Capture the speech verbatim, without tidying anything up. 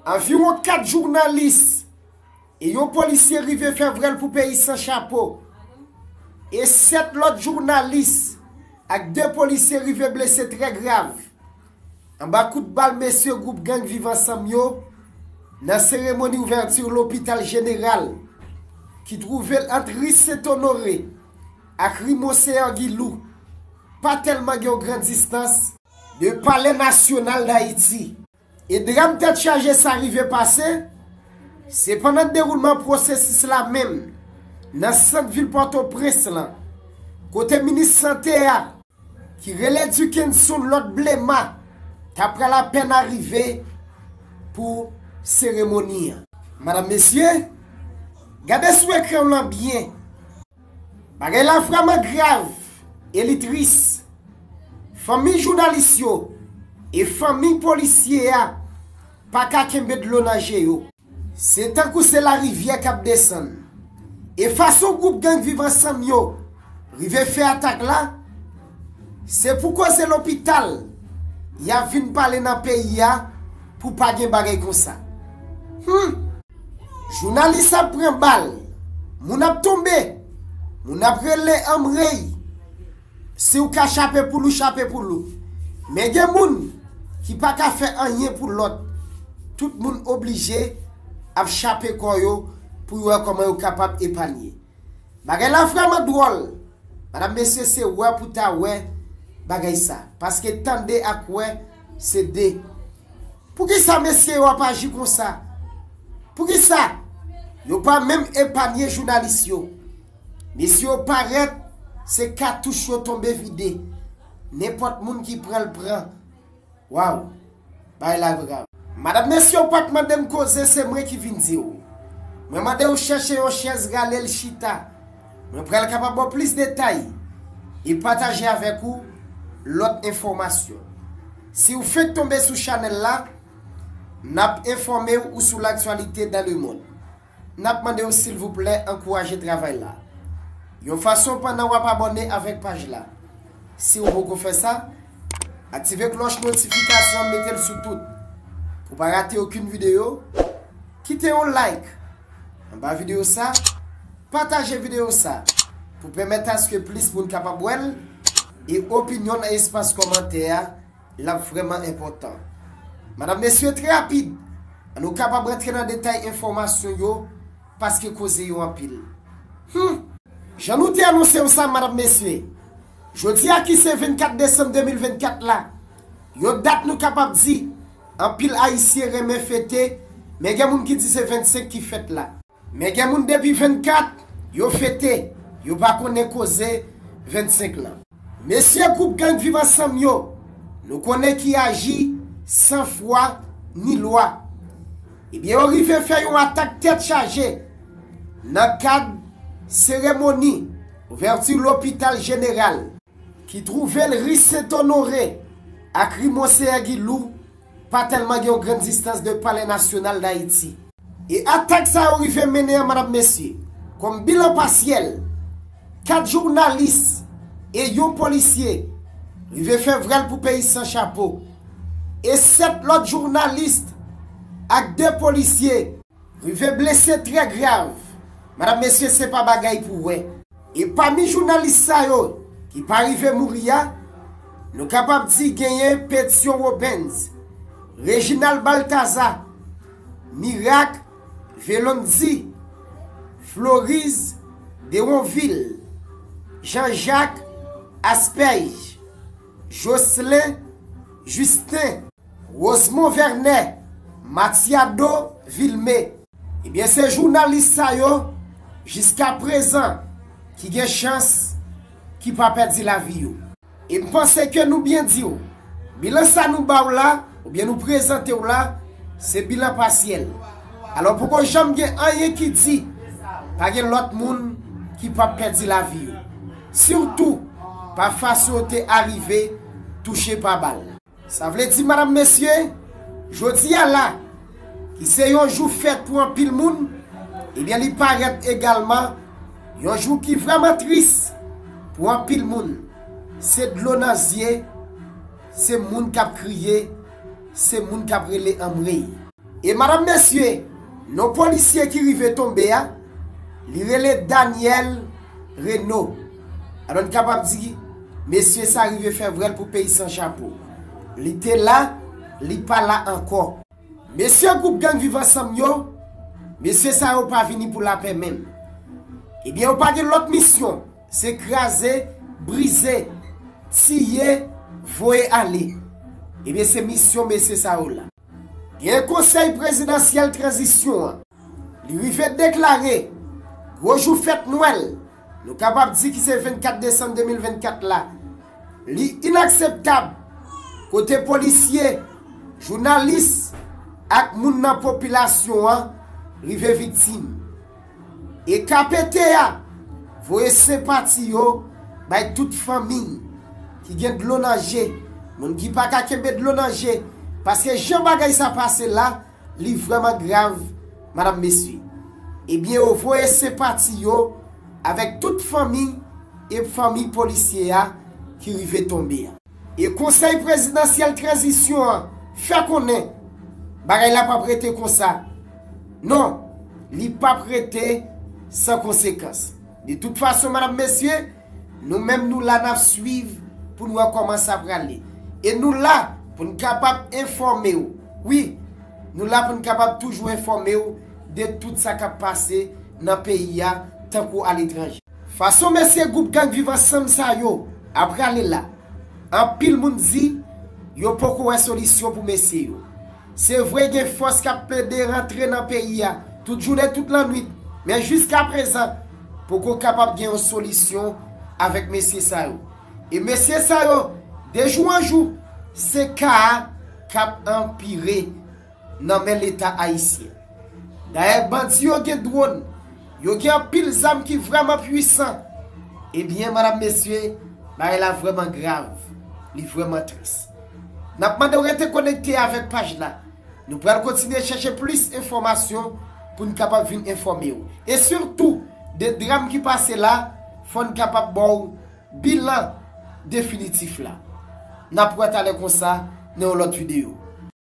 Anviwon kat jounalis e yon polisye rive fè vwèl pou peyi san chapo. E sèt lòt jounalis ak de polisye rive blese trè grav anba kout bal mesye gwoup gang Viv Ansanm yo nan seremoni ouvèti lopital jeneral ki twouve l ant ri Sent Onore ak ri Monseyè Gilou, pa tèlman gen yon gran distans de Palè Nasyonal Dayiti. E dram tèt chaje sa rive pase, se pandan dewoulman pwosesis la menm nan sant vil Pòtoprens lan, kote minis sante a, ki rele Duckenson Lord Blema, ta pral apèn arive pou seremoni an. Madanm, mesye, gade sou ekran w lan byen. Bagay la vrèman grav e li tris. Fanmi jounalis yo e fanmi polisye a pa ka kenbe dlo nan je yo. Se tankou se larivyè k ap desann. E fason gwoup gang Viv Ansanm yo rive fè atak la, se pou koze lopital y ap vin pale nan peyi a pou pa gen bagay konsa. Hum! Jounalis ap pran bal, moun ap tonbe, moun ap rele anmrey. Si w ka chape poul ou, chape poul ou. Men gen moun ki pa ka fè anyen pou lòt. Tout moun oblije ap chape kò yo pou yo wè kòman yo kapab epanye. Bagay la vrèman dwòl. Madanm, mesye, se wè pou ta wè bagay sa. Paske tande ak wè, se de. Poukisa mesye yo ap aji konsa? Poukisa yo pa menm epanye jounalis yo? Mesye yo parèt, se katouch yo tonbe vide. Nenpòt moun ki pran l pran. Waw, bagay la grav. Madanm, mesye, w pa t mande m koze, se mwen ki vin di w. Mwen mande w chèche yon chèz, rale l chita. Mwen pral kapab ba w plis detay e pataje avèk ou lòt enfòmasyon. Si w fenk tonbe sou chanèl la, n ap enfòme w sou laktyalite dans le monde. N ap mande w silvouplè ankouraje travay la yon fason pandan w ap abòne avèk paj la. Si w poko fè sa, aktive klòch notifikasyon an, mete l sou tout pou pa rate okenn videyo. Kite yon like anba videyo sa, pataje videyo sa pou pèmèt aske plis moun kapab wè l, e opinyon nan espas kòmantè a l ap vrèman enpòtan. Madanm, mesye, trè rapid, an nou kapab rantre nan detay enfòmasyon yo, paske koze yo anpil. Hum! Jan nou te anonse w sa, madanm, mesye, jodi a ki se vennkat desanm de mil vennkat la, yon dat nou kapab di anpil Ayisyen renmen fete, men gen moun ki di se vennsenk ki fèt la. Men gen moun depi vennkat, yo fete, yo pa konnen koze vennsenk lan. Mesye gwoup gang Viv Ansanm yo, nou konnen ki aji san fwa ni lwa. Ebyen, yo rive fè yon atak tèt chaje nan kad seremoni ouvèti lopital jeneral ki twouve l ri Sent Onore ak ri Monseyè Gilou, pa tèlman gen yon grann distans de Palè Nasyonal Dayiti. E atak sa yo rive mennen an, madanm, mesye, kòm bilan pasyèl, kat jounalis e yon polisye rive fè vwèl pou peyi san chapo, e sèt lòt jounalis ak de polisye rive blese trè grav. Madanm, mesye, se pa bagay pou wè. E pami jounalis sa yo ki pa rive mouri a, nou kapab di genyen Pétion Robens, Reginald Balthazar, Miracle Velondy, Floris Deronville, Jean-Jacques Aspège, Jocelyn Justin, Rosemond Vernet, Matiado Vilmé. Ebyen, se jounalis sa yo, jiska prezan, ki gen chans, ki pa pèdi lavi yo. E m panse ke nou byen di w, bilan sa nou ba w la, oubyen nou prezante w la, se bilan pasyèl. Alò, poko janm gen anyen ki di, pa gen lòt moun ki p ap pèdi lavi yo. Sitou, pa fason yo te arive touche pa bal. Sa vle di, madanm, mesye, jodi a la, ki se yon jou fèt pou anpil moun, ebyen, li parèt egalman yon jou ki vrèman tris pou anpil moun. Se dlo nan zye, se moun k ap kriye, se moun k ap rele anmwey. E madanm, mesye, non polisye ki rive tonbe a, li rele Daniel Reno. Alò n kapab di, mesye sa rive fè vwèl pou peyi san chapo. Li te la, li pa la ankò. Mesye gwoup gang Viv Ansanm yo, mesye sa yo pa vini pou lapè menm. Ebyen, yo pa gen lòt misyon, se kraze, brize, tiye, voye ale. Ebyen, se misyon mesye sa yo la. Gen konsèy prezidansyèl tranzisyon an, li rive deklare gwo jou fèt Nwèl, nou kapab di ki se vennkat desanm de mil vennkat la, li inakseptab, kote polisye, jounalis ak moun nan popilasyon an rive viktim. E K P T a voye senpati yo bay tout fanmi ki gen dlo nan je, moun ki pa ka kenbe dlo nan je, paske jan bagay sa pase la, li vrèman grav, madanm, mesye. Ebyen, yo voye senpati yo avèk tout fanmi e fanmi polisye a ki rive tonbe a. E konsèy prezidansyèl tranzisyon an fè konnen bagay la p ap rete konsa. Non, li p ap rete san konsekans. De tout fason, madanm, mesye, nou menm nou la n ap swiv pou n wè kòman sa prale. E nou la pou n kapab enfòme w. Wi, nou la pou n kapab toujou enfòme w de tout sa k ap pase nan peyi a tankou aletranje. Fason mesye gwoup gang Viv Ansanm sa yo ap prale la, anpil moun di yo poko wè solisyon pou mesye yo. Se vre gen fòs k ap plede rantre nan peyi a tout jounen tout lannwit, men jiskaprezan poko kapab gen yon solisyon avèk mesye sa yo. E mesye sa yo, de jou an jou, se ka a k ap anpire nan men Leta ayisyen. Dayè, bandi yo gen dwòn, yo gen anpil zam ki vrèman pwisan. Ebyen, madanm, mesye, bagay la vrèman grav, li vrèman tris. N ap mande w rete konekte avèk paj la. Nou pral kontinye chèche plis enfòmasyon pou n kapab vin enfòme w. E sitou, de dram ki pase la, fò n kapab ba w bilan definitif la. N ap wè talè konsa nan yon lòt videyo.